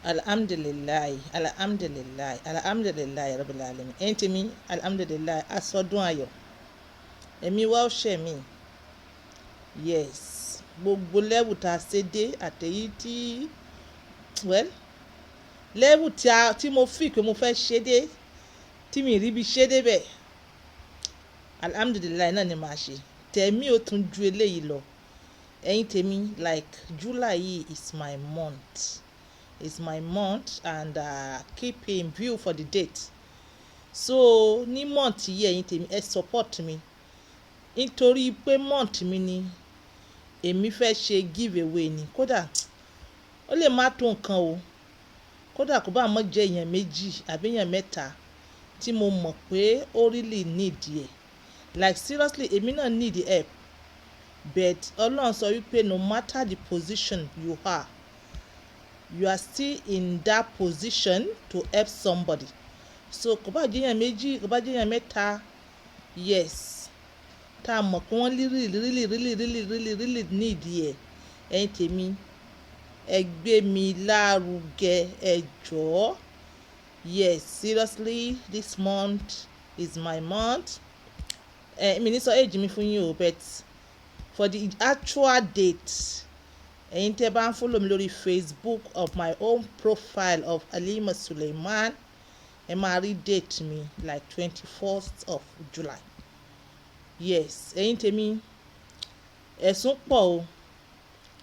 Alhamdulillahi, alhamdulillahi, alhamdulillahi rabbil alamin. Ẹ̀yin tèmi, alhamdulillahi, asọdún ayọ̀. Ẹ̀mí wa ó ṣẹ̀ mí. Yes, gbogbo level tá a ṣe dé àtẹ̀yí tí, well, level tí a, tí mo feel pé mo fẹ́ ṣe dé, tí mi rí bí ṣe dé bẹ́ẹ̀. Alhamdulillahi náà ni màá ṣe. Tẹ̀mí ó tún ju eléyìí lọ. Ẹ̀yin tèmi, like July yìí is my month. Is my month and keep in view for the date. So ní month yìí, ẹ̀yin tèmi, ẹ support mi. Nítorí pé month mi ni èmi fẹ́ ṣe give away ni. Kódà ó lè má tó nǹkan o. Kódà kó bá mọ́ jẹ́ èèyàn méjì àbí èèyàn mẹ́ta tí mo mọ̀ pé ó really need ẹ̀. Like seriously, èmi náà need help. But Ọlọ́run sọ wípé no matter the position you are, you are still in that position to help somebody. So kó bá jẹ́ èèyàn méjì, kó bá jẹ́ èèyàn mẹ́ta, yes, tá a mọ̀ pé wọ́n really, really, really, really, really, really need ẹ̀. Ẹ̀yin tèmi, ẹ gbé mi lárugẹ, ẹ jọ̀ọ́. Yes, seriously, this month is my month. Eh, mi ní sọ age mi fún yín o, but for the actual date, ẹ̀yin tí ẹ bá ń follow mi lórí Facebook of my own profile of Halima Suleiman, ẹ máa rí date mi like 21st of July. Yes, ẹ̀yin tèmi, ẹ̀sùn pọ̀ o.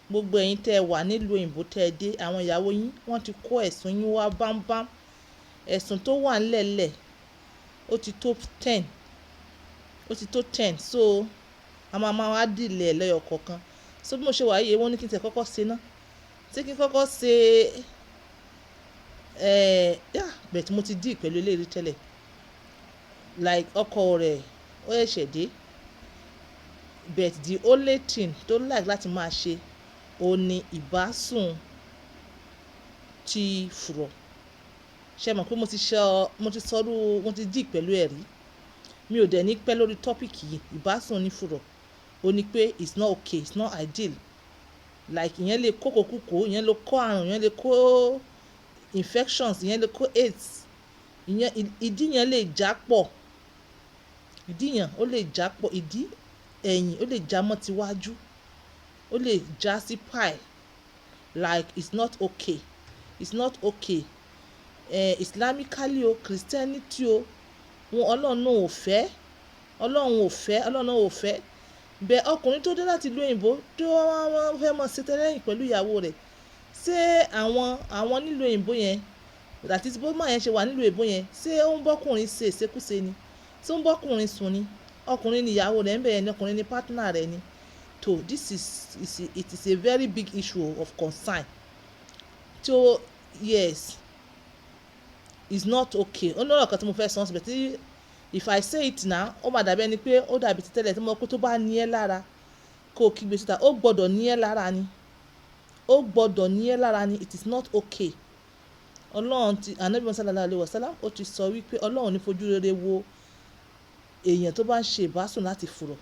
Gbogbo ẹ̀yin tẹ́ ẹ wà nílùú òyìnbó tẹ́ ẹ dé, àwọn ìyàwó yín wọ́n ti kó ẹ̀sùn yín wá bámbám. Ẹ̀sùn tó wà nílẹ̀lẹ̀ ó ti tó 10, ó ti tó 10. So a máa máa wá deal ẹ̀ lẹ́yọ kọ̀ọ̀kan. So bí mo ṣe wà yìí, èwo ni kí n tẹ̀ kọ́kọ́ ṣe ná? Ṣé kí n kọ́kọ́ ṣe, yeah, but mo ti deal pẹ̀lú eléyìí tẹ́lẹ̀. Like ọkọ rẹ̀ ó ṣẹ̀ṣẹ̀ dé, but the only thing tó like láti máa ṣe, òun ní ìbásùn tí fùrọ̀. Ṣé ẹ mọ̀ pé mo ti sọ, mo ti sọrú, mo ti deal pẹ̀lú ẹ̀ rí. Mi ò dẹ̀ ní pẹ́ lórí topic yìí, ìbásùn ní fùrọ̀. Ó ní pé it's not okay, it's not ideal. Like ìyẹn lè kó kòkúkò, ìyẹn lè kó àrùn, ìyẹn lè kó infections, ìyẹn lè kó AIDS. Ìyẹn, ìdí yẹn lè já pọ̀. Ìdí yẹn ó lè já pọ̀, ìdí ẹ̀yìn ó lè já mọ́ tíwájú, ó lè já sí pile. Like it's not okay, it's not okay. Eh, Islamically o, Christianity o, wọn Ọlọ́run náà ò fẹ́, Ọlọ́run ò fẹ́, Ọlọ́run náà ò fẹ́. Bẹ́ẹ̀ ọkùnrin tó dé láti ìlú òyìnbó tó wọ́n fẹ́ mọ̀ ṣe tẹ́lẹ̀yìn pẹ̀lú ìyàwó rẹ̀, ṣé àwọn nílùú òyìnbó yẹn, that is bó man yẹn ṣe wà nílùú òyìnbó yẹn, ṣé ó ń bọ́kùnrin ṣe ìṣekúṣe ni? Ṣé ó ń bọ́kùnrin sùn ni? Ọkùnrin ni ìyàwó rẹ̀ ń bẹ̀ yẹn ni, ọkùnrin ni partner rẹ̀ ni. So this is it is a very big issue of concern. So yes, it's not okay. Ó ní ọ̀rọ̀ kan tí mo fẹ́ sọ síbẹ̀ tí if I say it now, ó máa dàbí ẹni pé ó dàbí ti tẹ́lẹ̀ tí mo mọ̀ pé tó bá ní ẹ́ lára kó kígbe síta, ó gbọdọ̀ ní ẹ́ lára ni. Ó gbọdọ̀ ní ẹ́ lára ni. It is not okay. Ọlọ́run ti, Ànábì sallallahu alaihi wasallam, ó ti sọ wípé Ọlọ́run ní fojú rere wo èèyàn tó bá ń ṣe ìbásùn láti fùrọ̀.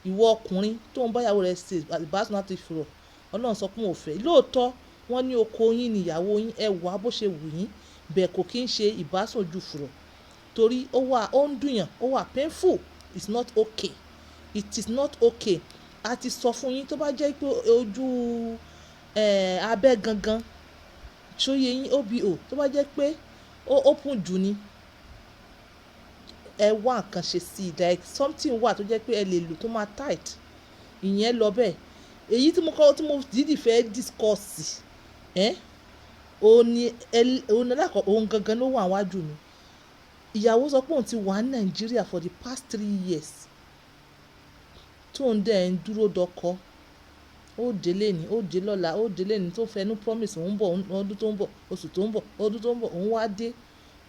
Ìwọ ọkùnrin tó ń bá ìyàwó rẹ ṣe ìbásùn láti fùrọ̀, Ọlọ́run sọ pé òun ò fẹ́. Lóòótọ́ wọ́n ní oko yín ni ìyàwó yín, ẹ wà bó ṣe wù yín, bẹ́ẹ̀ kò kín ṣe ìbásùn ojú fùrọ̀. Torí ó wà, ó ń dùn yàn, ó wà painful. It's not okay. It is not okay. A ti sọ fún yín tó bá jẹ́ pé ojú, abẹ́ gangan, ṣó yé yín, OBO, tó bá jẹ́ pé ó open jù ni, ẹ wá nǹkan ṣe sí i. Like something wà tó jẹ́ pé ẹ lè lò tó máa tight. Ìyẹn lọ bẹ́ẹ̀. Èyí tí mo kọ́, tí mo dìdí fẹ́ discuss, òun ni, òun ní alákọ̀ọ́, òun gangan ló wà níwájú mi. Ìyàwó sọ pé òun ti wà ní Nàìjíríà for the past 3 years, tó ń dẹ̀ ń dúró dọkọ. Ó dé léni, ó dé lọ́la, ó dé léni tó fẹnu promise òun bọ̀ ọdún tó ń bọ̀, oṣù tó ń bọ̀, ọdún tó ń bọ̀, òun wá dé.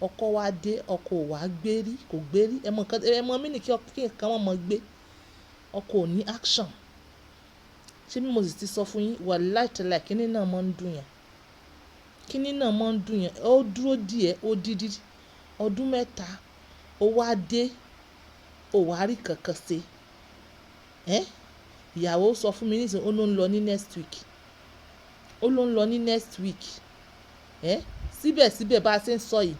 Ọkọ wá dé, ọkọ ò wá gbé rí, kò gbé rí. Ẹ mọ̀ nǹkan, ẹ mọ̀ meaning kí nǹkan má mọ̀ gbé. Ọkọ ò ní action. Ṣé bí mo sì ti sọ fún yín, wàláì tàláì, kíní náà máa ń dùn yàn. Kíní náà máa ń dùn yàn. Ó dúró díẹ̀, ó dídí ọdún 3, ó wá dé, ó wá rí kankan ṣe. Ẹ́, ìyàwó sọ fún mi nísìnyí, ó ló ń lọ ní next week. Ó ló ń lọ ní next week. Ẹ́, Síbẹ̀síbẹ̀, bá ṣe ń sọ yìí,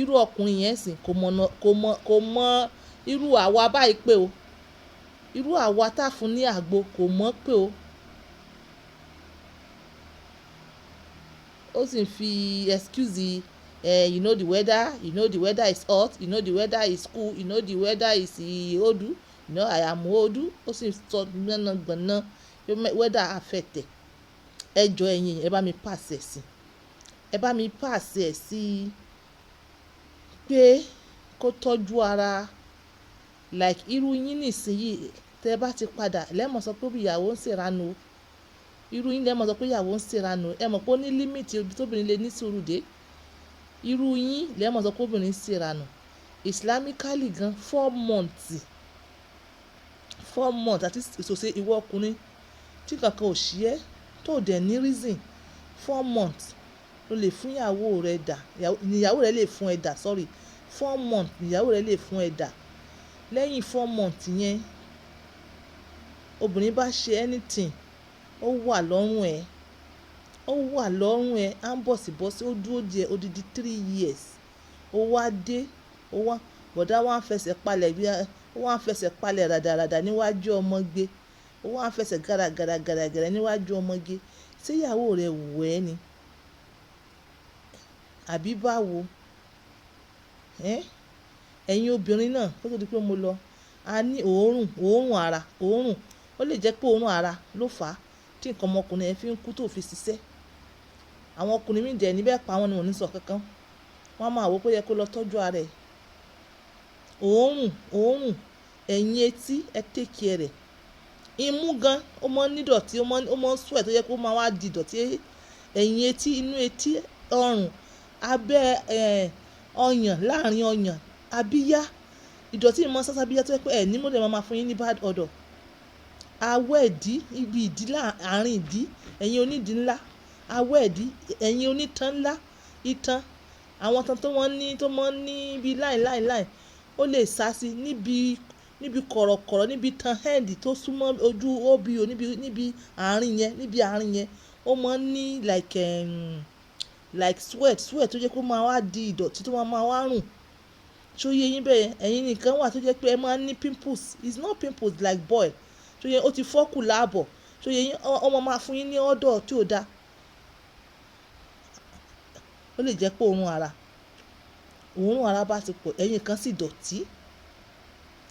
irú ọkùnrin yẹn sì kò mọ̀, kò mọ̀, kò mọ̀ irú àwa báyìí pé o. Irú àwa tá fún ní àgbo kò mọ̀ pé o. Ó sì ń fi excuse, you know the weather, you know the weather is hot, you know the weather is cool, you know the weather is odu, you know I am odu. Ó sì ń sọ gbọ̀nàgbọ̀nà pé weather affect ẹ. Ẹ jọ ẹ̀yin, ẹ bá mi pass ẹ̀ sí. Ẹ bá mi pass ẹ̀ sí pé kó tọ́jú ara. Like irú yín nísìnyí, tí ẹ bá ti padà, lẹ́ mọ̀ sọ pé ìyàwó ń ṣe ìranu o. Irú yín lẹ́ mọ̀ sọ pé ìyàwó ń ṣe ìranu. Ẹ mọ̀ pé ó ní limit ibi tó obìnrin lè ní sùúrù dé. Irú yín lẹ́ mọ̀ sọ pé obìnrin ń ṣe ìranu. Islamically gan, 4 months, 4 months àti ìsòsè ìwọ ọkùnrin tí kankan ò ṣe ẹ́, tó dẹ̀ ní reason, 4 months ló lè fún ìyàwó rẹ dà, ìyàwó rẹ lè fún ẹ dà, sorry, 4 months ìyàwó rẹ lè fún ẹ dà. Lẹ́yìn 4 months yẹn, obìnrin bá ṣe anything, ó wà lọ́rùn ẹ, ó wà lọ́rùn ẹ, á ń bọ̀sibọ́sí, ó dúró díẹ̀ odidi 3 years. Ó wá dé, ó wá, bọ̀dá wá ń fẹsẹ̀ palẹ̀ bí, ó wá ń fẹsẹ̀ palẹ̀ ràdàràdà níwájú ọmọge. Ó wá ń fẹsẹ̀ gàràgàrà gàràgàrà níwájú ọmọge. Ṣé ìyàwó rẹ wù ẹ́ ni? Àbí báwo? Ẹ́, ẹ̀yin obìnrin náà, kó tó di pé mo lọ, a ní òórùn, òórùn ara, òórùn. Ó lè jẹ́ pé òórùn ara ló fà á tí nǹkan ọmọkùnrin ẹ fi ń kú tó fi ṣiṣẹ́. Àwọn ọkùnrin mí dẹ̀ níbẹ̀ pa wọ́n ni wọ́n ní sọ kankan. Wọ́n á máa wò pé ó yẹ kó lọ tọ́jú ara ẹ̀. Òórùn, òórùn, ẹ̀yìn etí, ẹ take care rẹ̀. Imú gan, ó máa ń ní ìdọ̀tí, ó máa ń sweat tó jẹ́ pé ó máa wá di ìdọ̀tí. Ẹ̀yìn etí, inú etí, ọrùn, abẹ́, ọyàn, láàrín ọyàn, abíyá. Ìdọ̀tí yìí máa ń sá sábíyá tó jẹ́ pé ẹ̀ ní mọ̀ dé máa fún yín ní bad odor. Awẹ́ ìdí, ibi ìdí láàrín ìdí, ẹ̀yin onídìí ńlá, awẹ́ ìdí, ẹ̀yin onítan ńlá, itan, àwọn itan tó wọ́n ní, tó máa ń ní bí line, line, line, ó lè sá sí níbi, níbi kọ̀rọ̀kọ̀rọ̀, níbi itan end tó súnmọ́ ojú OBO, níbi àárín yẹn, níbi àárín yẹn. Ó máa ń ní like sweat, sweat tó jẹ́ pé ó máa wá di ìdọ̀tí tó máa wá rùn. Ṣé ó yé yín bẹ́ẹ̀ yẹn? Ẹ̀yin nìkan wà tó jẹ́ pé ẹ máa ń ní pimples. It's not pimples like boil. Ṣé ó yé? Ó ti fọ́kù láàbọ̀. Ṣé ó yé yín? Ó máa fún yín ní odor tí ò da. Ó lè jẹ́ pé òórùn ara, òórùn ara bá ti pọ̀, ẹ̀yin kan sì dọ̀tí.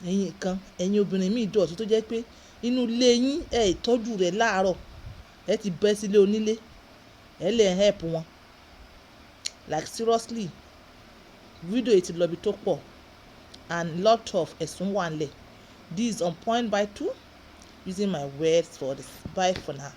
Ẹ̀yin kan, ẹ̀yin obìnrin mí dọ̀tí tó jẹ́ pé inú ilé yín ẹ tọ́jú rẹ̀ láàárọ̀, ẹ ti bẹ́ sílé onílé, ẹ lè help wọn. Like seriously, video yìí ti lọ ibi tó pọ̀ and lot of ẹ̀sùn wà nílẹ̀. This is on point by two, using my words for this. Bye for now.